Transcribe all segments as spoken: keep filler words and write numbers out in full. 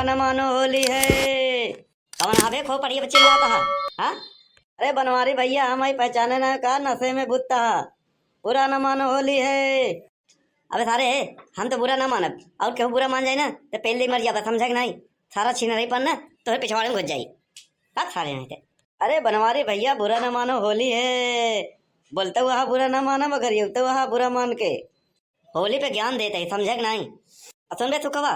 न मानो होली है। कवन हबे खोपड़िया पे चिल्लात ह, हाँ? अरे बनवारी भइया, हम ही पहचाने ना का, नशे में बुत्ता ह। बुरा न मानो होली है। अबे सारे, हम तो बुरा ना मानब, और केहू बुरा मान जाए ना, तो पेल ले मर जाबा, समझा कि नहीं? सारा छिनरई पन ना तोहरे पिछवाड़े में घुस जाई। भाग सारे यहाँ से। अरे बनवारी भइया, बुरा ना मानो, होली है। बोलते हुआ बुरा ना मानब, अगर युवते हुआ बुरा मान के। होली पे ज्ञान देत ही, समझा कि नहीं? आ सुन बे सुखवा,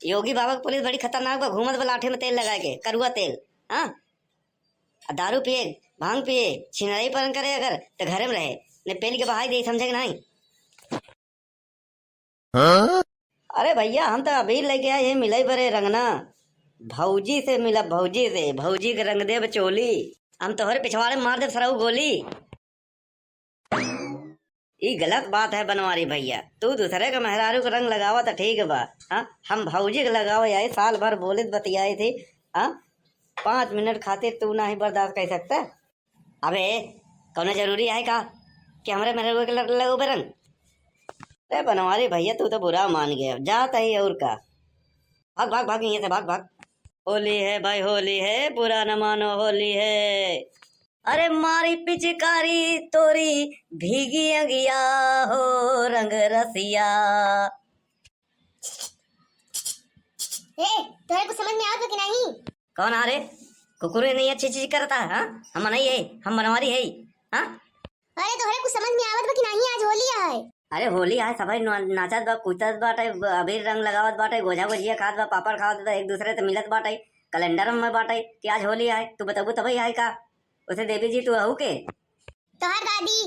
योगी बाबा के पुलिस बड़ी खतरनाक बा, घूमत बा लाठी में तेल लगाए के, करुआ तेल। हाँ? आ दारू पिए, भांग पिए, छिनरई परन करे अगर, तो घरे में रहे, ने पेल के बहाई दे, समझा कि नहीं? हाँ? अरे भइया, हम तो अबीर लेके आए हैं मिलई बरे रंगना। भौजी से मिला, भौजी से, भौजी के रंग देब चोली। हम तोहरे पिछवाड़े में मार देब सरऊ गोली। ई गलत बात है बनवारी भइया, तू दूसरे के मेहरारू के रंग लगावा त ठीक बा, हाँ? हम भौजी के लगावे आई, साल भर बोलित बतियाई थी, हाँ? पाँच मिनट खातिर तू नाही बर्दाश्त कर सकता? अबे, कौनो जरूरी है का कि हमरे मेहररुआ के लग-, लगउबे रंग? अरे बनवारी भइया, तू तो बुरा मान गया, जात ही और का। भाग, भाग, भाग, यहाँ से भाग, भाग। होली है भाई, होली है, बुरा न मानो, होली है। अरे मारी पिचकारी तोरी भीगी अंगिया हो रंग रसिया। ए, तोहरे कुछ समझ में आवत बा कि नहीं? कौन आ रे? कुकुरे नहीं अच्छी चीज करता है, हाँ? हम नहीं है, हम बनवारी है, हाँ? अरे तोहरे कुछ समझ में आवत बा कि नहीं? आज होली है। अरे होली है, सभई ना-, नाचत बा, कूदत बाटे, ब-, अबीर रंग लगावत बाटे, गोझा गोझिया खात बा, पापड़ खावत बा, एक दूसरे से मिलत बाटे, कैलेंडर में बाटे कि आज होली है। तू बतबू तबई है का? उसे देवी जी तू अहू के? तोहर दादी।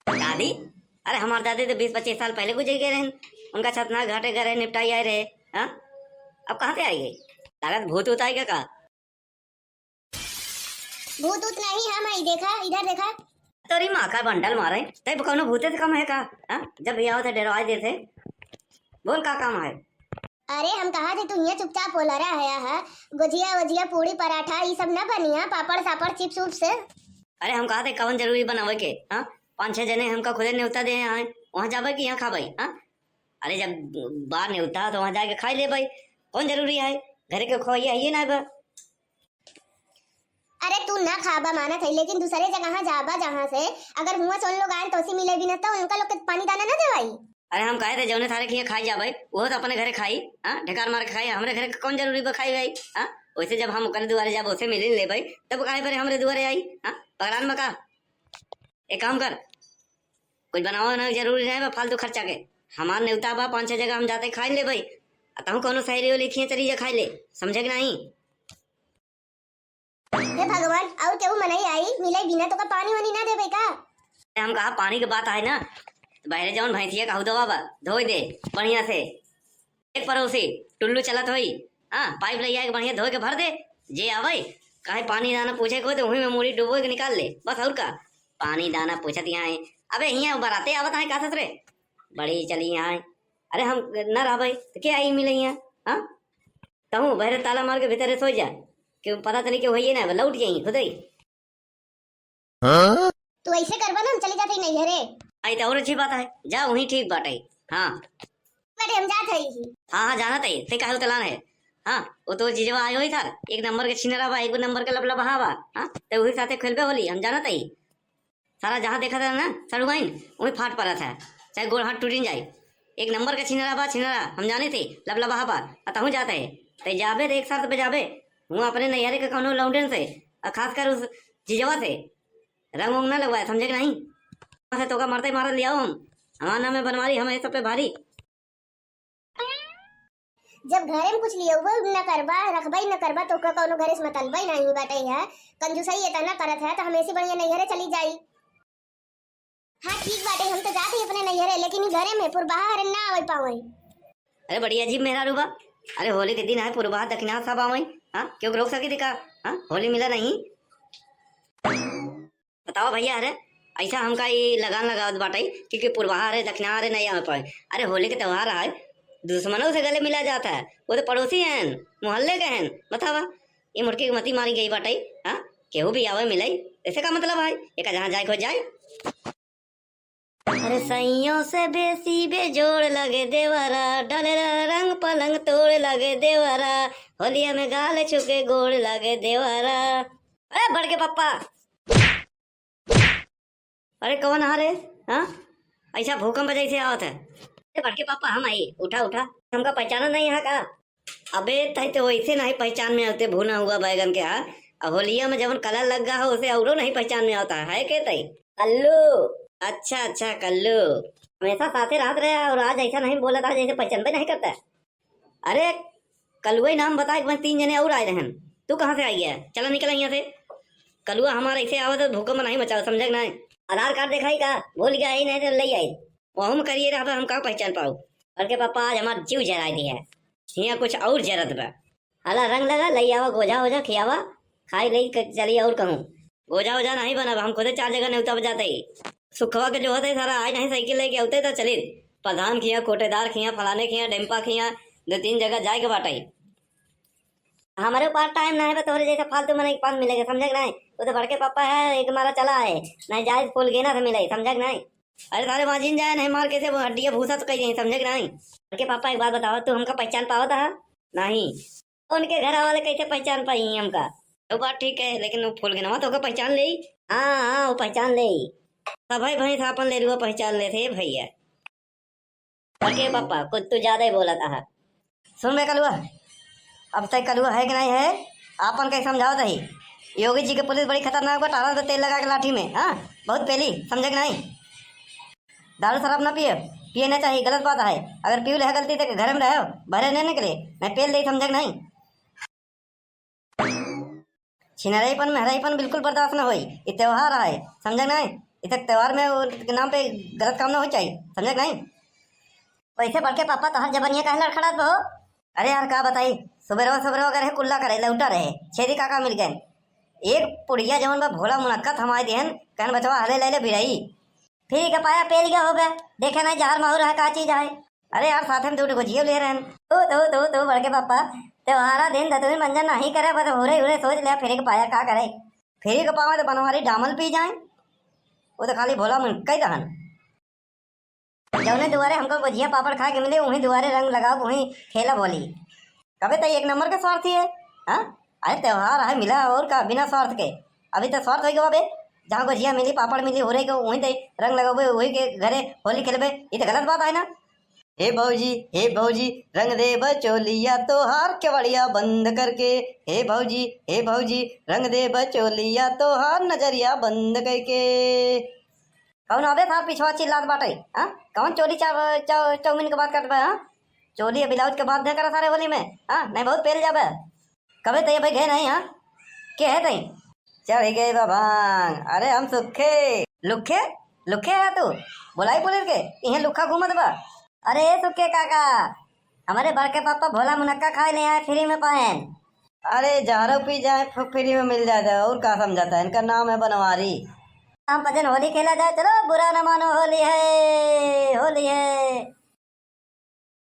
दादी? अरे हमार दादी तो बीस पच्चीस साल पहले गुजर गए रहन, उनका छतना घाटे गए रहे, निपटाई आए रहे। हाँ? अब कहाँ से आई गई? लागत भूत उत आई का? भूत उत नहीं, हम हई, देखा, इधर देखा। तोरी माँ का बंडल मारे, तब कौनो भूते से कम है का? हाँ? जब भी आवत है डरवाए देते। बोल का काम है? अरे हम कहा थे तू हियाँ चुपचाप बोला रहा है, हाँ? गोझिया वोझिया पूड़ी पराठा ई सब ना बनिया, पापड़ सापड़ चिप्स उप्स। अरे हम कहा थे कवन जरूरी बनावे के, हाँ? पाँच छह जने हमका खुदे न्योता दे हैं, वहाँ जाबे कि यहाँ खाबे, हाँ? अरे जब बा न्योता तो वहाँ जाके खाई लेबे, कौन जरूरी है? घरे के खोइया है ये ना बा। अरे तू ना खाबा मानत है, लेकिन दूसरे जगह जाबा जहाँ से, अगर हुआँ से उन लोग आए तो उसी मिले भी ना, तो उनका लोग के पानी दाना ना देवाई। अरे हम कहे थे जौने सारे के यहाँ खाई जाबे, वो तो अपने घरे खाई, हाँ, ढेकार मार के खाई, हमरे घरे के कौन जरूरी बा खाई भाई, हाँ? वैसे जब हम ओकरे दुआरे जाबे, उसे मिले लेबे, तब काहे पर हमरे दुआरे आई, हाँ? पगलान में का? एक काम कर, कुछ बनावे ना जरूरी नहीं बा फालतू खर्चा के। हमार नेवता बा, पाँच छह जगह हम जाते खाई लेबे, आ तहूँ कौनो सहेली ओली खिए चली जा खाई ले, समझे कि नहीं? हे भगवान, और केहू मनई आई, मिले बिना तो का पानी वानी ना देबे का? हम कहा पानी के बात आए ना, तो बहरे जौन भैंसिया का हुदवा बा, धोई दे बढ़िया से। एक पड़ोसी टुल्लू चलत होई, हाँ, पाइप ले आए के बढ़िया धोए के भर दे, जे आवे, काहे पानी दाना पूछे के होई तो वहीं में मूड़ी डुबो के निकाल ले, बस और का। पानी दाना पूछत यहाँ है, अबे हियाँ बराते आवत है का ससुरे, बड़ी चली यहाँ है। अरे हम न रहबे तो के आई मिले यहाँ, हाँ? तहूँ बहरे ताला मार के भीतरे सो जा, कि पता चली कि वही ना, लौट जाई खुद ही। हाँ? तू ऐसे करबा ना, हम चली जाते नैहरे। आई तो और अच्छी बात है, जा वहीं ठीक बाटे। हाँ। बाटे हम जात हई। हाँ, हाँ, जानत है, ते काहे उतलान है। हाँ, वो तो जीजवा आयो ही था, एक नंबर के छिनरा बा, एक नंबर के लबलबहा बा। हाँ, ते वही साथे खेलबे होली, हम जानत है। सारा जहाँ देखत है ना सड़ुआइन, वही फाट पड़त है, चाहे गोड़ हाथ टूटिन जाए। एक नंबर के छिनरा बा, छिनरा, हम जाने थे, लबलबहा बा, आ तहूँ जात है। ते जाबे तो एक शर्त पे जाबे, हुआँ अपने नैहरे के कौनो लौंडन से, और खासकर उस जीजवा से, रंग उंग ना लगवाए, समझे कि नहीं? से तोका मरते मारत लियाओ हम, हमार नाम है बनवारी, हम ये सब पे भारी। जब घरे में कुछ लियउबे न करबा, रखबे न करबा, तो का कौनो घरे से मतलबे नहीं बाटे है। कंजूसई इतना करत है, तो हम ऐसी बढ़िया नैहरे चली जाई। हाँ, ठीक बाटे, हम तो जात ही अपने नैहरे, लेकिन ई घरे में पुरबहा हरे ना आवे पावे। अरे, बड़ी अजीब मेहरारू बा। अरे, होली के दिन है, पुरबहा दक्षिणा सब आवे। हाँ, क्यों रोक सकी थी का? हाँ, होली मिला नहीं। बताओ भैया, अरे ऐसा हमका ई लगान लगावत बाटे कि, कि पुरबहा रे, दक्षिणा रे नहीं आवे पाए। अरे होली के त्योहार आए, दुश्मनों से गले मिला जाता है, वो तो पड़ोसी हैं, मोहल्ले के हैं। बतावा, ये मुड़के के मती मारी गई बाटे। हाँ, केहू भी आवे मिले, ऐसे का मतलब है? एक जहाँ जाए को जाए। अरे सइयों से बेसी बेजोड़ लगे देवरा, डालेला रंग पलंग तोड़ लगे देवरा, होलिया में गाल छुके गोड़ लगे देवरा। अरे बड़के पप्पा, अरे कौन हा रे? हाँ, ऐसा भूकंप जैसे आवत है। अरे बड़के पप्पा, हम आई, उठा उठा, हमका पहचाना नहीं है का? अबे तई तो वैसे नहीं पहचान में आवते, भुना हुआ बैगन के हा। अब होलिया में जवन कलर लग गा हो उसे औरो नहीं पहचान में आवता है के तई? कल्लू। अच्छा अच्छा कल्लू, हमेशा साथे रहत रहे और आज ऐसा नहीं बोलत हा जैसे पहचानबे नहीं करता। अरे कलुआ ही नाम बताए के बाद तीन जने और आए रहन, तू कहाँ से आई है? चला निकल यहाँ से। कलुआ हमारा ऐसे आवत है भूकंप नहीं मचाओ, समझे कि नहीं? आधार कार्ड दिखाई का? भूल गया ही नहीं तो ले आई। वहू में करिए रहबा, हम का पहचान पाऊ? बड़के पप्पा आज हमार जीव जराए दिया है। हियाँ कुछ और जरत बा। हला रंग लगा, लई आवा, गोझा ओझा खियावा, खाई लई क-, चली और कहूँ। गोझा ओझा नहीं बनब, हम खुदे चार जगह नेवता बजाते ही। सुखवा के जो होते सारा आए नहीं साइकिल लेके आते तो चली। प्रधान खिया, कोटेदार खिया, फलाने खिया, डेम्पा खिया, दो तीन जगह जाए के बाटे। हमारे पास टाइम नहीं है, तोहरे जैसे फालतू मनई के पास मिलेगा, समझे कि नहीं? वो तो बड़के पापा है, एक मारा चला है, नहीं जाए फूल गेना से मिले, समझे कि नहीं? अरे सारे वहाँ जिन जाए नहीं मार कैसे वो हड्डियाँ भूसा तो कही नहीं, समझे कि नहीं? बड़के पापा एक बात बताओ, तू हमका पहचान पावत है? नहीं। उनके घर वाले कैसे पहचान पाई हमका? वो बात ठीक है, लेकिन वो फूल गेनवा तो ओका पहचान लेई। हाँ हाँ, वो पहचान लेई। सब है भैंस आपन लेरुआ पहचान लेते भैया। बड़के पापा, कुछ तू ज्यादा ही बोलत हा। सुन बे कलुआ, अब तक कलुआ है कि नहीं है, आपन कई समझावत ही। योगी जी के पुलिस बड़ी खतरनाक बा, टारा से तेल लगा के लाठी में, हाँ, बहुत पेली, समझे कि नहीं? दारू शराब ना पिए, पिए ना चाहिए, गलत बात है। अगर पी ले गलती से घर में रहे, बहरे नहीं निकले, नहीं पेल दे, समझे कि नहीं? छिनराईपन, मेहराईपन बिल्कुल बर्दाश्त न होई। ई त्योहार है, समझे नहीं? इसे त्योहार में वो के नाम पे गलत काम ना हो चाहिए, समझे नहीं? वैसे बड़के पापा तोहर जबनिया काहे लड़खड़ात बा हो? अरे यार का बताई, सुबेरवा सुबेरवा करे कुल्ला करे लौटा रहे, छेदी काका मिल गए। एक पुड़िया जवन बा भोला मुनक्का थमाई दिहन, कहन बचवा हले ले ले बिरई। फिर के पाया पेल गया होगा, देखे नहीं जहर माहौर है का चीज है। अरे यार साथे में दो ठो गोझियो ले रहन। तू तू तू तू बड़के पापा, त्योहारा दिन धतूरी मंजन नहीं करे, बस हुरे हुरे सोच लिया फिर के पाया का करे। फिर के पावा तो बनवारी डामल पी जाए, वो तो खाली भोला मुनक्का ही दहन। जौने दुआरे हमको गोझिया पापड़ खाए के मिले, वहीं दुआरे रंग लगाओ, वहीं खेला बोली। कबे तो एक नंबर के स्वार्थी है, हाँ? अरे त्योहार है मिला और का, बिना स्वार्थ के। अभी तो स्वार्थ हो गया बे, जहाँ गोझिया मिली, पापड़ मिली, हो रही को वहीं ते रंग लगाबे, वही के घरे होली खेलबे, ये तो गलत बात है ना? हे भौजी, हे भौजी, रंग देब चोलिया तोहार केवड़िया बंद करके। हे भौजी, हे भौजी, रंग देब चोलिया तोहार नजरिया बंद करके। कौन अबे था पिछवा चिल्लात बाटे, हाँ? कौन चोली चा-, चा-, चाउमीन के बात करत बा, हाँ? चोली ब्लाउज के बात न करा सारे होली में, हाँ? नहीं बहुत पेल जाबे। कबे तई अबे गए नहीं, हाँ? के है तई? चढ़ गए बा भांग। अरे हम सुखे। लुखे? लुखे है तू? बोलाई पुलिस के, इहे लुखा घूमत बा। अरे सुखे काका, हमारे बड़के पापा भोला मुनक्का खाए ले आए फ्री में पाएन। अरे जहरो पी जाए, फ-, फ्री में मिल जाए, और का समझाता है? इनका नाम है बनवारी। हम पजन होली खेला जाए, चलो बुरा न मानो, होली है, होली है।